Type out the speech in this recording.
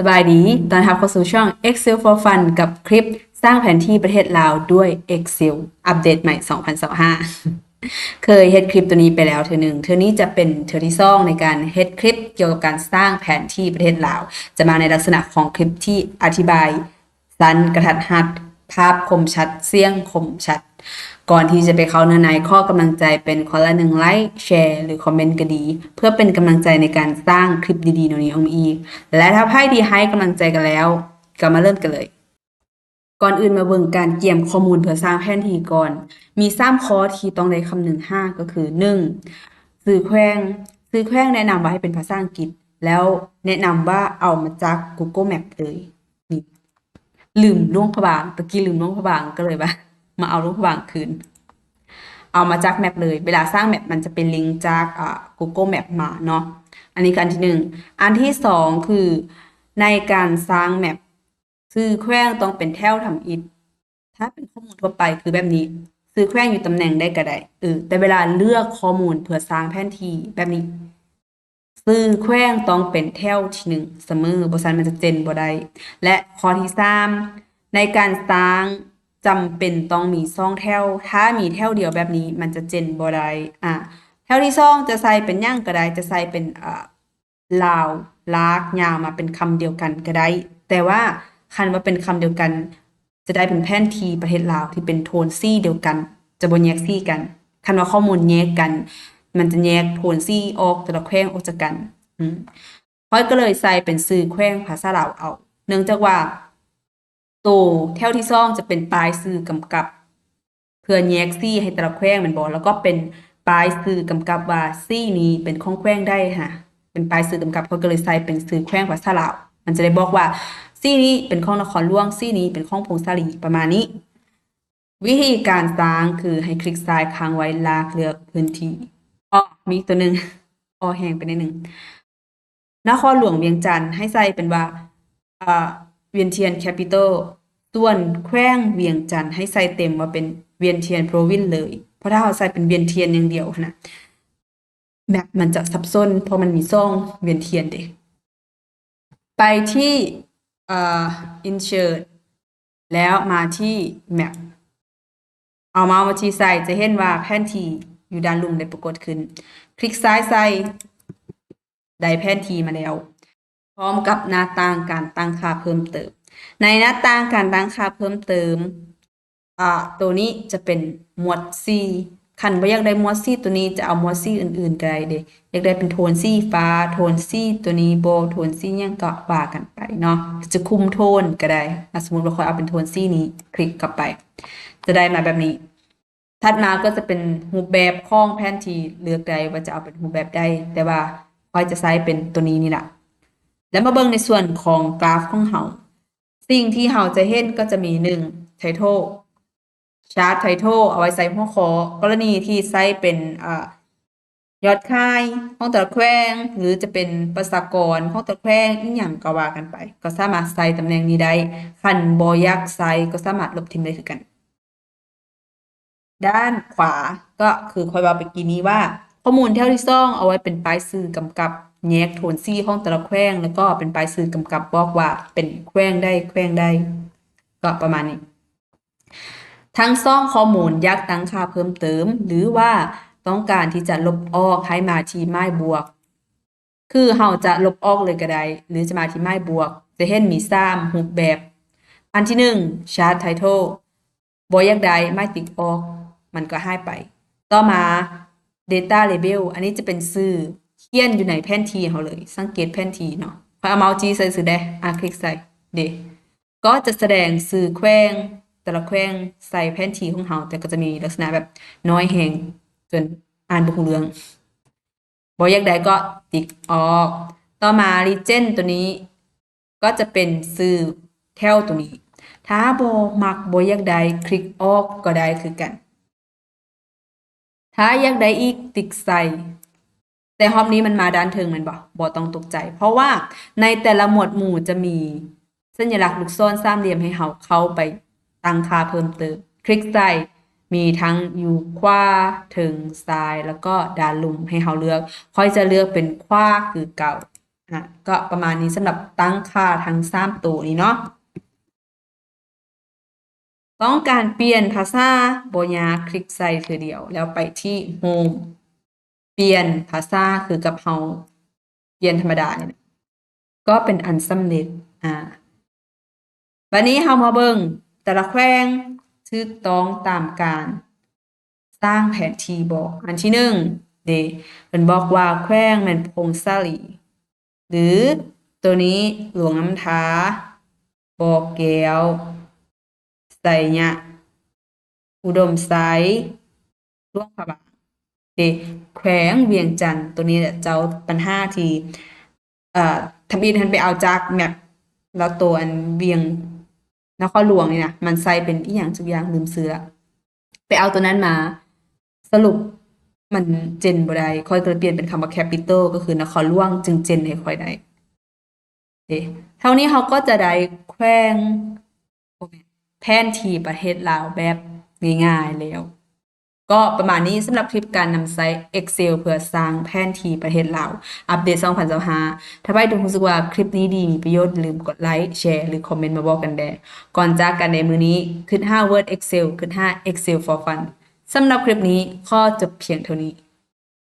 ສະບາຍດີ, ຕ້ອນຮັບເຂົ້າສູ່ຊ່ອງ Excel for Fun ກັບຄລິບສ້າງແຜນທີ່ປະເທດລາວດ້ວຍ Excel ອັບເດດໃໝ່ ສອງພັນຊາວຫ້າ. ເຄີຍເຮັດຄລິບຕົວນີ້ໄປແລ້ວເທື່ອໜຶ່ງ, ເທື່ອນີ້ຈະເປັນເທື່ອທີສອງໃນການເຮັດຄລິບກ່ຽວກັບການສ້າງແຜນທີ່ປະເທດລາວ. ຈະມາໃນລັກສະນະຂອງຄລິບທີ່ອະທິບາຍ ສັ້ນ, ກະທັດຮັດ, ພາບຄົມຊັດ, ສຽງຄົມຊັດ. ກ່ອນທີ່ຈະໄປເຂົ້າເນື້ອໃນ, ຂໍກຳລັງໃຈເປັນຄົນລະໜຶ່ງໄລ, ແຊ ຫຼື ຄອມເມັນກໍດີ, ເພື່ອເປັນກຳລັງໃຈໃນການສ້າງຄລິບດີໆແນວນີ້ອອກມາອີກ. ແລະ ຖ້າໃຜທີ່ໃຫ້ກຳລັງໃຈກັນແລ້ວ, ກໍມາເລີ່ມກັນເລີຍ. ກ່ອນອື່ນມາເບິ່ງການກຽມຂໍ້ມູນເພື່ອສ້າງແຜນທີ່ກ່ອນ. ມີສາມຂໍ້ທີ່ຕ້ອງໄດ້ຄຳນຶງຫາ ກໍຄື ໜຶ່ງ ຊື່ແຂວງ. ຊື່ແຂວງແນະນຳວ່າໃຫ້ເປັນພາສາອັງກິດ, ແລ້ວແນະນຳວ່າເອົາມາຈາກ Google Map ເລີຍ. ນີ້ ລືມຫຼວງພະບາງ, ຕະກີ້ລືມຫຼວງພະບາງ ກໍເລີຍວ່າມາເອົາຫຼວງພະບາງຄືນ. ເອົາມາຈາກແມັບເລີຍ. ເວລາສ້າງແມັບມັນຈະເປັນລິງຈາກ ອາ Google Map ມາເນາະ. ອັນນີ້ຄືອັນທີໜຶ່ງ. ອັນທີສອງ ຄືໃນການສ້າງແມັບ ຊື່ແຂວງຕ້ອງເປັນແຖວທຳອິດ. ຖ້າເປັນຂໍ້ມູນທົ່ວໄປຄືແບບນີ້, ຊື່ແຂວງຢູ່ຕຳແໜ່ງໃດກໍໄດ້, ເອີ ແຕ່ເວລາເລືອກຂໍ້ມູນເພື່ອສ້າງແຜນທີ່ແບບນີ້, ຊື່ແຂວງຕ້ອງເປັນແຖວທີໜຶ່ງສະເໝີ, ບໍ່ຊັ້ນມັນຈະເຈນບໍ່ໄດ້. ແລະ ຂໍ້ທີສາມ ໃນການສ້າງຈຳເປັນຕ້ອງມີສອງແຖວ, ຖ້າມີແຖວດຽວແບບນີ້ມັນຈະເຈນບໍ່ໄດ້. ອາ ແຖວທີສອງຈະໃສ່ເປັນຫຍັງກໍໄດ້, ຈະໃສ່ເປັນ ອາ ລາວ ລາກຍາວມາເປັນຄຳດຽວກັນກໍໄດ້, ແຕ່ວ່າຄັນວ່າເປັນຄຳດຽວກັນ ຈະໄດ້ເປັນແຜນທີ່ປະເທດລາວທີ່ເປັນໂທນສີດຽວກັນ, ຈະບໍ່ແຍກສີກັນ. ຄັນວ່າຂໍ້ມູນແຍກກັນ, ມັນຈະແຍກໂທນສີອອກ, ແຕ່ລະແຂວງອອກຈາກກັນ. ອືມ ຂ້ອຍກໍເລີຍໃສ່ເປັນຊື່ແຂວງພາສາລາວເອົາ, ເນື່ອງຈາກວ່າໂຕແຖວທີສອງຈະເປັນປ້າຍຊື່ກຳກັບ ເພື່ອແຍກສີໃຫ້ແຕ່ລະແຂວງແມ່ນບໍ່? ແລ້ວກໍເປັນປ້າຍຊື່ກຳກັບວ່າສີນີ້ເປັນຂອງແຂວງໃດຫັ້ນ, ເປັນປ້າຍຊື່ກຳກັບ, ເຂົາກໍເລີຍໃສ່ເປັນຊື່ແຂວງພາສາລາວ. ມັນຈະໄດ້ບອກວ່າສີນີ້ເປັນຂອງນະຄອນຫຼວງ, ສີນີ້ເປັນຂອງຜົ້ງສາລີ, ປະມານນີ້. ວິທີການສ້າງຄືໃຫ້ຄລິກຊ້າຍຄ້າງໄວ້ ລາກເລືອກພື້ນທີ່. ອໍ ມີອີກຕົວໜຶ່ງ, ອໍ ແຮງໄປໜ້ອຍໜຶ່ງ. ນະຄອນຫຼວງວຽງຈັນ ໃຫ້ໃສ່ເປັນວ່າ ອາ Vientiane Capital, ສ່ວນແຂວງວຽງຈັນ ໃຫ້ໃສ່ເຕັມວ່າເປັນ Vientiane Province ເລີຍ, ເພາະຖ້າເຮົາໃສ່ເປັນ Vientiane ຢ່າງດຽວຫັ້ນນະ ແມັບມັນຈະສັບສົນ, ເພາະມັນມີສອງ Vientiane ເດ້. ໄປທີ່ ເອີ Insert ແລ້ວມາທີ່ Map. ເອົາເມົາສ໌ມາຊີ້ໃສ່ ຈະເຫັນວ່າແຜນທີ່ຢູ່ດ້ານລຸ່ມໄດ້ປາກົດຂຶ້ນ. ຄລິກຊ້າຍໃສ່ ໄດ້ແຜນທີ່ມາແລ້ວ ພ້ອມກັບໜ້າຕ່າງການຕັ້ງຄ່າເພີ່ມເຕີມ. ໃນໜ້າຕ່າງການຕັ້ງຄ່າເພີ່ມເຕີມ ອາ ໂຕນີ້ຈະເປັນໝວດສີ. ຄັນບໍ່ຢາກໄດ້ໝວດສີໂຕນີ້ ຈະເອົາໝວດສີອື່ນໆກໍໄດ້ເດ້. ຢາກໄດ້ເປັນໂທນສີຟ້າ, ໂທນສີໂຕນີ້ບໍ່, ໂທນສີຫຍັງກໍວ່າກັນໄປເນາະ, ຈະຄຸມໂທນກໍໄດ້. ອາ ສົມມຸດວ່າຂ້ອຍເອົາເປັນໂທນສີນີ້, ຄລິກເຂົ້າໄປ ຈະໄດ້ມາແບບນີ້. ຖັດມາກໍຈະເປັນຮູບແບບຂອງແຜນທີ່, ເລືອກໄດ້ວ່າຈະເອົາເປັນຮູບແບບໃດ, ແຕ່ວ່າຂ້ອຍຈະໃຊ້ເປັນໂຕນີ້ນີ້ລະ. ແລ້ວມາເບິ່ງໃນສ່ວນຂອງກຣາຟຂອງເຮົາ. ສິ່ງທີ່ເຮົາຈະເຫັນກໍຈະມີ ໜຶ່ງ title, chart title ເອົາໄວ້ໃສ່ຫົວຂໍ້, ກໍລະນີທີ່ໃຊ້ເປັນ ເອີ ຍອດຂາຍຂອງແຕ່ລະແຂວງ ຫຼື ຈະເປັນປະຊາກອນຂອງແຕ່ລະແຂວງ ອີ່ຫຍັງກໍວ່າກັນໄປ, ກໍສາມາດໃສ່ຕຳແໜ່ງນີ້ໄດ້. ຄັນບໍ່ຢາກໃສ່ກໍສາມາດລົບຖິ້ມໄດ້ຄືກັນ. ດ້ານຂວາ ກໍຄືຂ້ອຍເວົ້າໄປກີ້ນີ້ວ່າ ຂໍ້ມູນແຖວທີສອງ ເອົາໄວ້ເປັນປ້າຍຊື່ກຳກັບແຍກໂທນສີຂອງແຕ່ລະແຂວງ ແລ້ວກໍເປັນປ້າຍຊື່ກຳກັບບອກວ່າເປັນແຂວງໃດແຂວງໃດ ກໍປະມານນີ້. ທັງສອງຂໍ້ມູນຢາກຕັ້ງຄ່າເພີ່ມເຕີມ ຫຼືວ່າຕ້ອງການທີ່ຈະລົບອອກ ໃຫ້ມາທີ່ໝາຍບວກ. ຄືເຮົາຈະລົບອອກເລີຍກໍໄດ້ ຫຼືຈະມາທີ່ໝາຍບວກ. ຈະເຫັນມີສາມຮູບແບບ. ອັນທີໜຶ່ງ chart title ບໍ່ຢາກໄດ້ ໝາຍຕິກອອກ ມັນກໍຫາຍໄປ. ຕໍ່ມາ data label ອັນນີ້ຈະເປັນຊື່ຂຽນຢູ່ໃນແຜນທີ່ເຮົາເລີຍ, ສັງເກດແຜນທີ່ເນາະ, ຂ້ອຍເອົາເມົາສ໌ຈີ້ໃສ່ຊື່ແດ່ ອາ ຄລິກໃສ່ ເດ ກໍຈະສະແດງຊື່ແຂວງ ແຕ່ລະແຂວງໃສ່ແຜນທີ່ຂອງເຮົາ, ແຕ່ກໍຈະມີລັກສະນະແບບນ້ອຍແຮງ ຈົນອ່ານບໍ່ຮູ້ເລື່ອງ. ບໍ່ຢາກໄດ້ກໍຕິກອອກ. ຕໍ່ມາ region ຕົວນີ້ກໍຈະເປັນຊື່ແຖວຕົວນີ້. ຖ້າບໍ່ມັກ ບໍ່ຢາກໄດ້ ຄລິກອອກກໍໄດ້ຄືກັນ. ຖ້າຢາກໄດ້ອີກ ຕິກໃສ່. ແຕ່ຮອບນີ້ມັນມາດ້ານເທິງແມ່ນບໍ່? ບໍ່ຕ້ອງຕົກໃຈ ເພາະວ່າໃນແຕ່ລະໝວດໝູ່ຈະມີສັນຍະລັກລູກສອນສາມຫຼ່ຽມໃຫ້ເຮົາເຂົ້າໄປຕັ້ງຄ່າເພີ່ມເຕີມ. ຄລິກໃສ່ ມີທັງຢູ່ຂວາ, ເທິງ, ຊ້າຍ ແລ້ວກໍດ້ານລຸ່ມໃຫ້ເຮົາເລືອກ. ຂ້ອຍຈະເລືອກເປັນຂວາຄືເກົ່າ. ນະ ກໍປະມານນີ້ສຳລັບຕັ້ງຄ່າທັງສາມໂຕນີ້ເນາະ. ຕ້ອງການປ່ຽນພາສາບໍ່ຍາກ, ຄລິກໃສ່ເທື່ອດຽວ ແລ້ວໄປທີ່ Home ປ່ຽນພາສາ ຄືກັບເຮົາປ່ຽນທຳມະດານີ້ນະ ກໍເປັນອັນສຳເລັດ. ອາ ບາດນີ້ເຮົາມາເບິ່ງແຕ່ລະແຂວງຖືກຕ້ອງຕາມການສ້າງແຜນທີ່ບໍ່. ອັນທີໜຶ່ງເດ ເພິ່ນບອກວ່າແຂວງແມ່ນຜົ້ງສາລີ ຫຼື ໂຕນີ້ ຫຼວງນ້ຳທາ, ບໍ່ແກ້ວ, ໄຊຍະ, ອຸດົມໄຊ, ຫຼວງພະບາງເດ. ແຂວງວຽງຈັນ ໂຕນີ້ແຫຼະເຈົ້າ ບັນຫາທີ່ ເອີ ທຳອິດຫັ້ນໄປເອົາຈາກແມັບ ແລ້ວໂຕອັນວຽງ ນະຄອນຫຼວງນີ້ນະ ມັນໃສ່ເປັນອີ່ຫຍັງຈັກຢ່າງ ລືມຊື່ລະ ໄປເອົາໂຕນັ້ນມາ ສະຫຼຸບມັນເຈນບໍ່ໄດ້. ຂ້ອຍກໍເລີຍປ່ຽນເປັນຄຳວ່າ capital ກໍຄືນະຄອນຫຼວງ ຈຶ່ງເຈນໃຫ້ຂ້ອຍໄດ້ເດ. ເທົ່ານີ້ເຮົາກໍຈະໄດ້ແຂວງ ບໍ່ແມ່ນ ແຜນທີ່ປະເທດລາວແບບງ່າຍໆແລ້ວ. ກໍປະມານນີ້ສຳລັບຄລິບການນຳໃຊ້ Excel ເພື່ອສ້າງແຜນທີ່ປະເທດລາວ ອັບເດດສອງພັນຊາວຫ້າ. ຖ້າໃຜທີ່ຮູ້ສຶກວ່າຄລິບນີ້ດີ ມີປະໂຫຍດ ຢ່າລືມກົດໄລ, ແຊ ຫຼື ຄອມເມັນມາບອກກັນແດ່. ກ່ອນຈາກກັນໃນມື້ນີ້, ຄິດຫາ Word, Excel, ຄິດຫາ Excel for Fun. ສຳລັບຄລິບນີ້ຂໍຈົບພຽງເທົ່ານີ້.